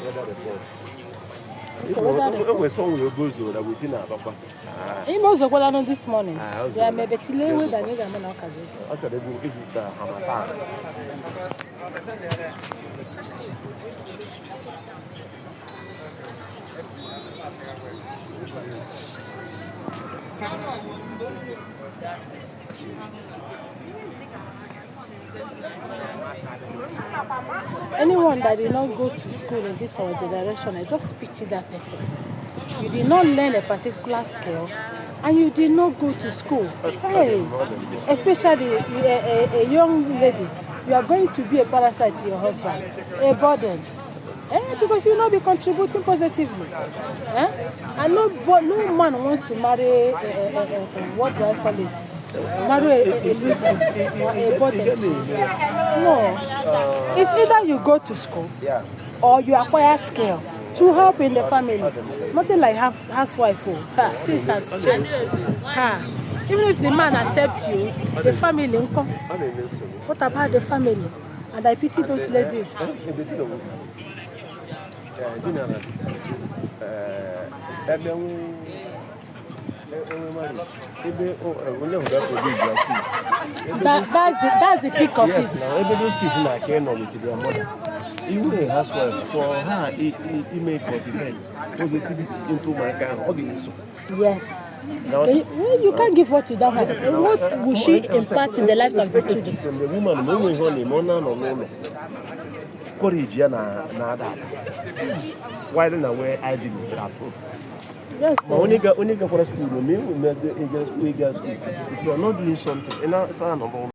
Weather report. Weather report. E nwere somewhere ebe o zoro na weti na Abakpa. Ime ozokwala nụ this morning. Ah, o Ya zoro. mebetile weather na ị ga-ama na ọ ka ga-ezo. Ọ chọrọ ebu ejupụta harmattan. Anyone that did not go to school in this our generation, I just pity that person. You did not learn a particular skill and you did not go to school. Hey, especially a young lady, you are going to be a parasite to your husband, a burden. Eh, because you will not be contributing positively. Eh? And no, but no man wants to marry a, what do I call it? Marry a loser or a burden. No. It's either you go to school or you acquire skill to help in the family. Nothing like housewife. Oh. Ha, things has changed. Ha. Even if the man accepts you, the family, nko. Ọ na-eme nsogbu. What about the family? And I pity those ladies. Ebe tí lòun junior na ebe enwe marriage ebe onye ahụ ga-produce their kids. That's the peak of Yes, it. na ebe those kids na-aka ịnọ with their mother. Iwu a housewife for her ime cultivate positivity into ụmụaka ahụ, ọ ga-eso. Yes. Now, Well, you can't give what you don't have. What will she impart in the lives of the children? The woman, ma onwe ihe ọ na-eme, ọ na-anọ n'ụlọ, courage ya na-ada ada while na where I did at home. Yes. Ma onye gakwara school, ma ị gara school, if you are not doing something, ị na-asa anọ n'ụlọ.